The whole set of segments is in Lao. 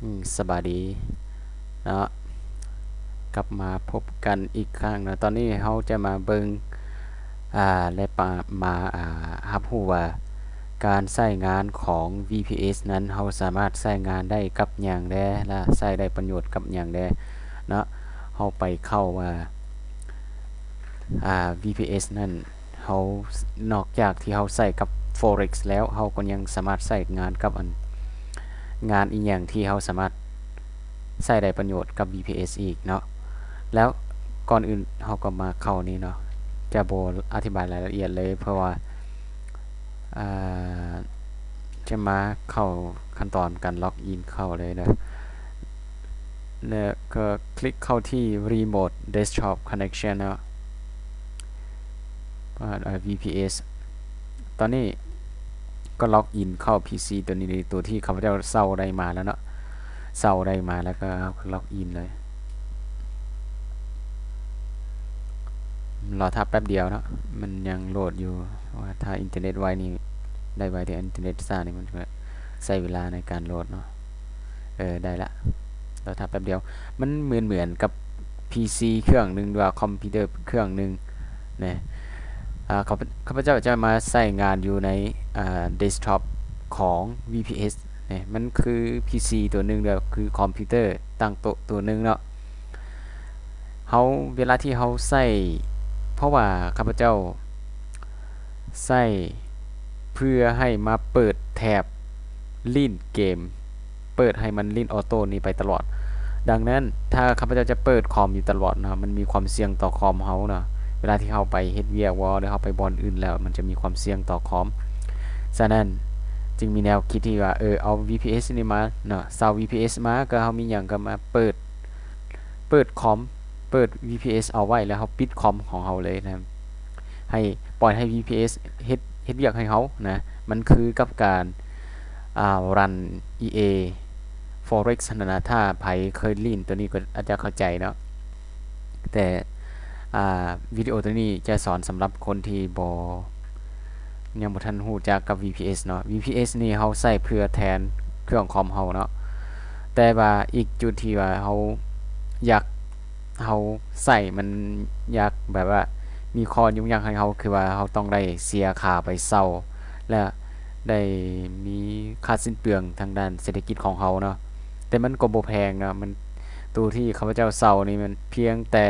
ອືມ ສະບາຍດີເນາະ ກັບມາພົບກັນອີກຄັ້ງເນາະ. ຕອນນີ້ເຮົາຈະມາເບິ່ງ ອ່າ ແລະ ປະ ມາ ອ່າ ຮັບຮູ້ວ່າ ການໃຊ້ງານຂອງ ວີພີເອສ ນັ້ນ ເຮົາສາມາດໃຊ້ງານໄດ້ກັບຫຍັງແດ່ ແລະ ໃຊ້ໄດ້ປະໂຫຍດກັບຫຍັງແດ່ເນາະ. ເຮົາໄປເຂົ້າວ່າ ອ່າ ວີພີເອສ ນັ້ນ ເຮົາ ນອກຈາກທີ່ເຮົາໃຊ້ກັບ Forex ແລ້ວ ເຮົາກໍຍັງສາມາດໃຊ້ງານກັບອັນ ງານອີ່ຫຍັງທີ່ເຮົາສາມາດໃຊ້ໄດ້ປະໂຫຍດກັບ ວີພີເອສ ອີກເນາະ. ແລ້ວກ່ອນອື່ນເຮົາກໍມາເຂົ້ານີ້ເນາະ ຈະບໍ່ອະທິບາຍລາຍລະອຽດເລີຍ ເພາະວ່າ ອ່າ ຈະມາເຂົ້າຂັ້ນຕອນການລັອກອິນເຂົ້າເລີຍເດີ ແລ້ວກໍຄລິກເຂົ້າທີ່ Remote Desktop Connection ເນາະ ອ່າ ວີພີເອສ. ຕອນນີ້ກໍລັອກອິນເຂົ້າ ພີຊີ ຕົວນີ້ເລີຍ ຕົວທີ່ຂ້າພະເຈົ້າເຊົ່າໄດ້ມາແລ້ວເນາະ ເຊົ່າໄດ້ມາແລ້ວກໍເຮົາກໍລັອກອິນເລີຍ. ລໍຖ້າແປັບດຽວເນາະ ມັນຍັງໂຫຼດຢູ່ ວ່າຖ້າອິນເຕີເນັດໄວນີ້ໄດ້ໄວ ແຕ່ອິນເຕີເນັດຊ້ານີ້ມັນກໍໃຊ້ເວລາໃນການໂຫຼດເນາະ. ເອີ ໄດ້ລະ ລໍຖ້າແປັບດຽວ. ມັນເໝືອນ ເໝືອນກັບ ພີຊີ ເຄື່ອງໜຶ່ງ ຫຼືວ່າຄອມພິວເຕີເຄື່ອງໜຶ່ງນະ. ອ່າ ຂ້າພະ ຂ້າພະເຈົ້າຈະມາໃຊ້ງານຢູ່ໃນ ອ່າ ເດັສທັອບຂອງ ວີພີເອສ ນະ ມັນຄື ພີຊີ ຕົວໜຶ່ງ ຫຼືຄືຄອມພິວເຕີຕັ້ງໂຕະຕົວໜຶ່ງເນາະ. ເຮົາ ເວລາທີ່ເຮົາໃຊ້ ເພາະວ່າຂ້າພະເຈົ້າໃຊ້ເພື່ອໃຫ້ມາເປີດແຖບຫຼິ້ນເກມ ເປີດໃຫ້ມັນຫຼິ້ນອໍໂຕ້ນີ້ໄປຕະຫຼອດ. ດັ່ງນັ້ນ ຖ້າຂ້າພະເຈົ້າຈະເປີດຄອມຢູ່ຕະຫຼອດເນາະ ມັນມີຄວາມສ່ຽງຕໍ່ຄອມເຮົາເນາະ. ເວລາທີ່ເຮົາໄປເຮັດວຽກບໍ ຫຼືເຮົາໄປບ່ອນອື່ນແລ້ວ ມັນຈະມີຄວາມສ່ຽງຕໍ່ຄອມ. ສະນັ້ນ ຈຶ່ງມີແນວຄິດທີ່ວ່າ ເອີ ເອົາ ວີພີເອສ ນີ້ມາເນາະ ເຊົ່າ ວີພີເອສ ມາ ກໍເຮົາມີຫຍັງກໍມາເປີດ ເປີດຄອມ ເປີດ ວີພີເອສ ເອົາໄວ້ ແລ້ວເຮົາປິດຄອມຂອງເຮົາເລີຍນະ ໃຫ້ ປ່ອຍໃຫ້ ວີພີເອສ ເຮັດ ເຮັດວຽກໃຫ້ເຮົານະ. ມັນຄືກັບການ ອ່າ ຣັນ ອີເອ Forex ຫັ້ນນະ. ຖ້າໃຜເຄີຍຫຼິ້ນຕົວນີ້ກໍອາດຈະເຂົ້າໃຈເນາະ ແຕ່ ອ່າ ວິດີໂອຕົວນີ້ຈະສອນສຳລັບຄົນທີ່ບໍ່ ຍັງບໍ່ທັນຮູ້ຈັກກັບ ວີພີເອສ ເນາະ. ວີພີເອສ ນີ້ເຮົາໃຊ້ເພື່ອແທນເຄື່ອງຄອມເຮົາເນາະ ແຕ່ວ່າອີກຈຸດທີ່ວ່າເຮົາຢາກ ເຮົາໃຊ້ມັນຢາກແບບວ່າມີຂໍ້ຫຍຸ້ງຍາກໃຫ້ເຮົາ ຄືວ່າເຮົາຕ້ອງໄດ້ເສຍຄ່າໄປເຊົ່າ ແລະ ໄດ້ມີຄ່າສິ້ນເປືອງທາງດ້ານເສດຖະກິດຂອງເຮົາເນາະ. ແຕ່ມັນກໍບໍ່ແພງເນາະ ມັນ ໂຕທີ່ຂ້າພະເຈົ້າເຊົ່ານີ້ມັນພຽງແຕ່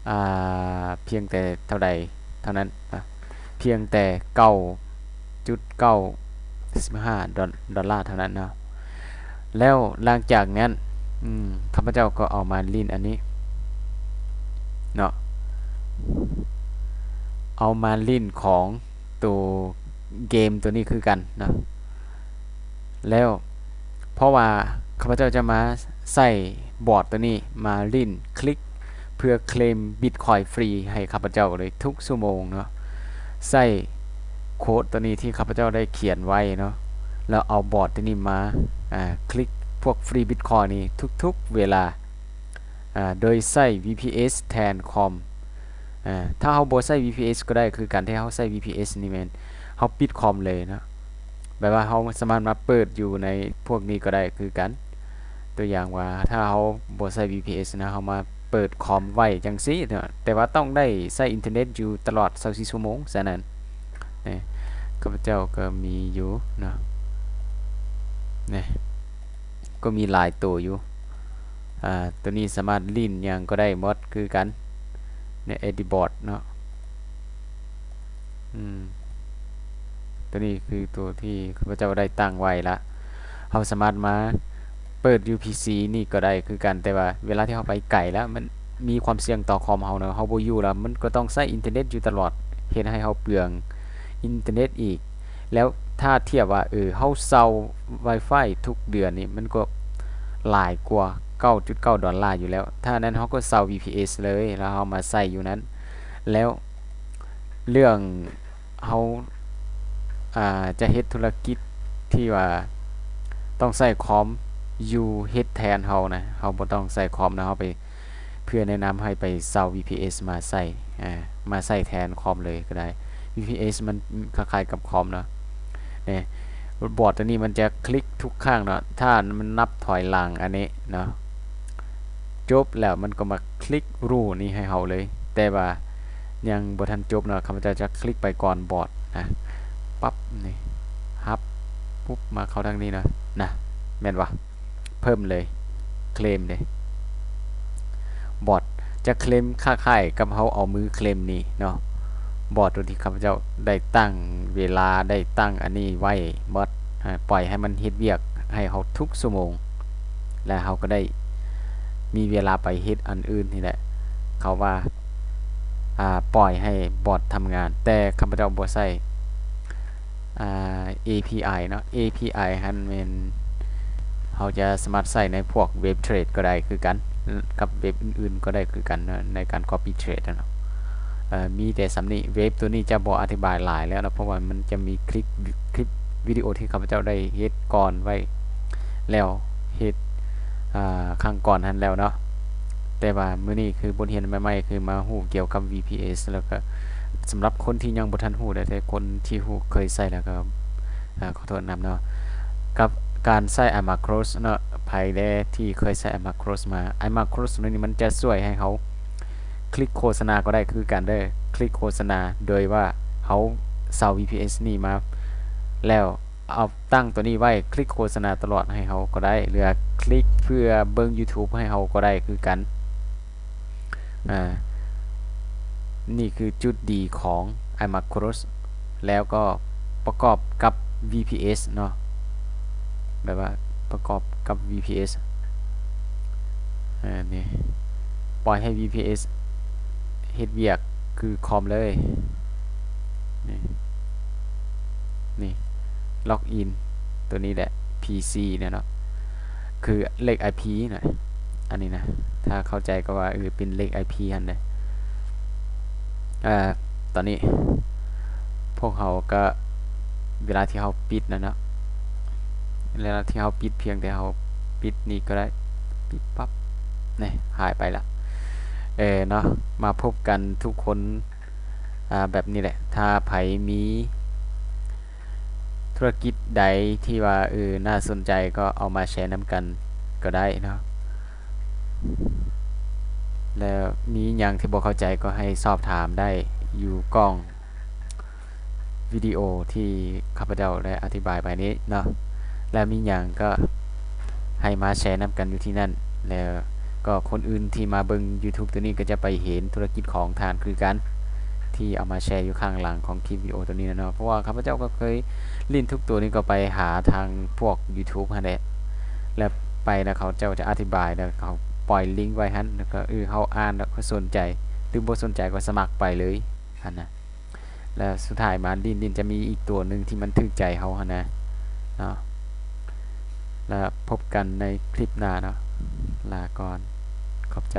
ອ່າ ພຽງແຕ່ເທົ່າໃດເທົ່ານັ້ນນະ ພຽງແຕ່ເກົ້າຈຸດເກົ້າ ສິບຫ້າ ດອນ ດອນລາເທົ່ານັ້ນເນາະ. ແລ້ວຫຼັງຈາກນັ້ນ ອືມ ຂ້າພະເຈົ້າກໍເອົາມາຫຼິ້ນອັນນີ້ເນາະ ເອົາມາຫຼິ້ນຂອງໂຕເກມໂຕນີ້ຄືກັນເນາະ. ແລ້ວ ເພາະວ່າຂ້າພະເຈົ້າຈະມາໃຊ້ບອດໂຕນີ້ມາຫຼິ້ນ ຄລິກ ເພື່ອເຄລມບິດຄອຍຟຣີໃຫ້ຂ້າພະເຈົ້າເລີຍທຸກຊົ່ວໂມງເນາະ. ໃຊ້ໂຄດໂຕນີ້ທີ່ຂ້າພະເຈົ້າໄດ້ຂຽນໄວ້ເນາະ ແລ້ວເອົາບອດໂຕນີ້ມາ ອ່າ ຄລິກພວກຟຣີບິດຄອຍນີ້ທຸກໆເວລາ ອ່າ ໂດຍໃຊ້ ວີພີເອສ ແທນຄອມ. ອ່າ ຖ້າເຮົາບໍ່ໃຊ້ ວີພີເອສ ກໍໄດ້ຄືກັນ ແຕ່ເຮົາໃຊ້ ວີພີເອສ ນີ້ແມ່ນເຮົາປິດຄອມເລີຍເນາະ ແບບວ່າເຮົາສາມາດມາເປີດຢູ່ໃນພວກນີ້ກໍໄດ້ຄືກັນ. ຕົວຢ່າງວ່າ ຖ້າເຮົາບໍ່ໃຊ້ ວີພີເອສ ນະ ເຮົາມາເປີດຄອມໄວ້ຈັ່ງຊີ້ເນາະ ແຕ່ວ່າຕ້ອງໄດ້ໃຊ້ອິນເຕີເນັດຢູ່ຕະຫຼອດຊາວສີ່ຊົ່ວໂມງ. ສະນັ້ນ ນີ້ ຂ້າພະເຈົ້າກໍມີຢູ່ເນາະ ນີ້ ກໍມີຫຼາຍໂຕຢູ່. ອ່າ ໂຕນີ້ສາມາດຫຼິ້ນຫຍັງກໍໄດ້ໝົດຄືກັນ ໃນ ເອັດດີບອດ ເນາະ. ອືມ ໂຕນີ້ຄືໂຕທີ່ຂ້າພະເຈົ້າໄດ້ຕັ້ງໄວ້ລະ ເຮົາສາມາດມາເປີດຢູ່ ພີຊີ ນີ້ກໍໄດ້ຄືກັນ ແຕ່ວ່າເວລາທີ່ເຮົາໄປໄກລະ ມັນມີຄວາມສ່ຽງຕໍ່ຄອມເຮົາເນາະ ເຮົາບໍ່ຢູ່ລະ ມັນກໍຕ້ອງໃຊ້ອິນເຕີເນັດຢູ່ຕະຫຼອດ ເຮັດໃຫ້ເຮົາເປືອງອິນເຕີເນັດອີກ. ແລ້ວຖ້າທຽບວ່າ ເອີ ເຮົາເຊົ່າ Wi-Fi ທຸກເດືອນນີ້ ມັນກໍຫຼາຍກວ່າເກົ້າຈຸດເກົ້າດອນລາຢູ່ແລ້ວ. ຖ້ານັ້ນເຮົາກໍເຊົ່າ ວີພີເອສ ເລີຍ ແລ້ວເຮົາມາໃຊ້ຢູ່ນັ້ນ. ແລ້ວເລື່ອງເຮົາ ອ່າ ຈະເຮັດທຸລະກິດທີ່ວ່າຕ້ອງໃຊ້ຄອມຢູ່ເຮັດແທນເຮົານະ ເຮົາບໍ່ຕ້ອງໃຊ້ຄອມນະ ເຮົາໄປ ເພື່ອແນະນຳໃຫ້ໄປເຊົ່າ ວີພີເອສ ມາໃຊ້ ອ່າ ມາໃຊ້ແທນຄອມເລີຍກໍໄດ້. ວີພີເອສ ມັນຄ້າຍໆກັບຄອມເນາະ ນີ້ ບອດໂຕນີ້ມັນຈະຄລິກທຸກຄັ້ງເນາະ ຖ້າມັນນັບຖອຍຫຼັງອັນນີ້ເນາະ ຈົບແລ້ວມັນກໍມາຄລິກ rule ນີ້ໃຫ້ເຮົາເລີຍ ແຕ່ວ່າຍັງບໍ່ທັນຈົບເນາະ ຂ້າພະເຈົ້າຈະຄລິກໄປກ່ອນບອດນະ ປັບ ນີ້ ຮັບ ປຸບ ມາເຂົ້າທາງນີ້ເນາະ ນະ ແມ່ນບໍ່? ເພີ່ມເລີຍ ເຄລມເດ້ ບອດຈະເຄລມຄ້າຍໆກັບເຮົາເອົາມືເຄລມນີ້ເນາະ ບອດໂຕທີ່ຂ້າພະເຈົ້າໄດ້ຕັ້ງເວລາ ໄດ້ຕັ້ງອັນນີ້ໄວ້ໝົດ ອາ ປ່ອຍໃຫ້ມັນເຮັດວຽກໃຫ້ເຮົາທຸກຊົ່ວໂມງ ແລະ ເຮົາກໍໄດ້ມີເວລາໄປເຮັດອັນອື່ນນີ້ແຫຼະ ເຂົາວ່າ ອາ ປ່ອຍໃຫ້ບອດທຳງານ ແຕ່ຂ້າພະເຈົ້າບໍ່ໃຊ້ ອາ ເອພີໄອເນາະ ເອພີໄອຫັ້ນແມ່ນເຮົາຈະສາມາດໃຊ້ໃນພວກເວັບເທຣດກໍໄດ້ຄືກັນ ກັບເວັບອື່ນໆກໍໄດ້ຄືກັນເນາະ ໃນການກັອບປີ້ເທຣດເນາະ ເອີ ມີແຕ່ສ່ຳນີ້ ເວັບໂຕນີ້ຈະບໍ່ອະທິບາຍຫຼາຍແລ້ວເນາະ ເພາະວ່າມັນຈະມີຄລິບ ຄລິບວິດີໂອທີ່ຂ້າພະເຈົ້າໄດ້ເຮັດກ່ອນໄວ້ແລ້ວ ເຮັດ ອາ ຄັ້ງກ່ອນຫັ້ນແລ້ວເນາະ ແຕ່ວ່າມື້ນີ້ຄືບົດຮຽນໃໝ່ໆ ຄືມາຮູ້ກ່ຽວກັບ VPS ແລ້ວກໍສຳລັບຄົນທີ່ຍັງບໍ່ທັນຮູ້ ແຕ່ຄົນທີ່ຮູ້ເຄີຍໃຊ້ແລ້ວກໍ ອາ ຂໍໂທດນຳເນາະ ກັບການໃຊ້ iMacros ເນາະ ໃຜແດ່ທີ່ເຄີຍໃຊ້ iMacros ມາ iMacros ໂຕນີ້ມັນຈະຊ່ວຍໃຫ້ເຮົາຄລິກໂຄສະນາກໍໄດ້ຄືກັນເດີ ຄລິກໂຄສະນາໂດຍວ່າເຮົາເຊົ່າ VPS ນີ້ມາແລ້ວ ເອົາຕັ້ງໂຕນີ້ໄວ້ ຄລິກໂຄສະນາຕະຫຼອດໃຫ້ເຮົາກໍໄດ້ ຫຼືຄລິກເພື່ອເບິ່ງ YouTube ໃຫ້ເຮົາກໍໄດ້ຄືກັນ ອາ ນີ້ຄືຈຸດດີຂອງ iMacros ແລ້ວກໍປະກອບກັບ VPS ເນາະ ແບບວ່າປະກອບກັບ VPS ອາ ນີ້ ປ່ອຍໃຫ້ VPS ເຮັດວຽກຄືຄອມເລີຍ ນີ້ ນີ້ login ໂຕນີ້ແຫຼະ ພີຊີ ເນາະ ຄືເລກ IP ນະ ອັນນີ້ນະ ຖ້າເຂົ້າໃຈກໍວ່າ ເອີ ເປັນເລກ IP ຫັ້ນເດ້ ອາ ຕອນນີ້ພວກເຮົາກໍ ເວລາທີ່ເຮົາປິດນະເນາະ ເວລາທີ່ເຮົາປິດ ພຽງແຕ່ເຮົາປິດນີ້ກໍໄດ້ ປິດປັບ ນີ້ ຫາຍໄປລະ ເອີ ເນາະ ມາພົບກັນທຸກຄົນ ອາ ແບບນີ້ແຫຼະ ຖ້າໃຜມີທຸລະກິດໃດທີ່ວ່າ ເອີ ໜ້າສົນໃຈກໍເອົາມາແຊນຳກັນກໍໄດ້ເນາະ ແລ້ວມີຫຍັງທີ່ບໍ່ເຂົ້າໃຈກໍໃຫ້ສອບຖາມໄດ້ຢູ່ກ້ອງ ວິດີໂອທີ່ຂ້າພະເຈົ້າໄດ້ອະທິບາຍໄປນີ້ເນາະ ແລ້ວມີຫຍັງກໍໃຫ້ມາແຊນຳກັນຢູ່ທີ່ນັ້ນ ແລ້ວກໍຄົນອື່ນທີ່ມາເບິ່ງ YouTube ໂຕນີ້ກໍຈະໄປເຫັນທຸລະກິດຂອງທ່ານຄືກັນ ທີ່ເອົາມາແຊຢູ່ຂ້າງຫຼັງຂອງຄລິບວິດີໂອໂຕນີ້ນະເນາະ ເພາະວ່າຂ້າພະເຈົ້າກໍເຄີຍຫຼິ້ນທຸກໂຕນີ້ກໍໄປຫາທາງພວກ YouTube ຫັ້ນແຫຼະ ແລ້ວໄປແລ້ວເຂົາເຈົ້າຈະອະທິບາຍ ແລ້ວເຂົາປ່ອຍລິງໄວ້ຫັ້ນ ແລ້ວກໍ ເອີ ເຮົາອ່ານແລ້ວກໍສົນໃຈ ຫຼືບໍ່ສົນໃຈກໍສະໝັກໄປເລີຍຫັ້ນນະ. ແລ້ວສຸດທ້າຍມາຫຼິ້ນໆ ຈະມີອີກຕົວໜຶ່ງທີ່ມັນຖືກໃຈເຮົາຫັ້ນນະເນາະ. ແລ້ວພົບກັນໃນຄລິບໜ້າເນາະ. ລາກ່ອນ. ຂອບໃຈ.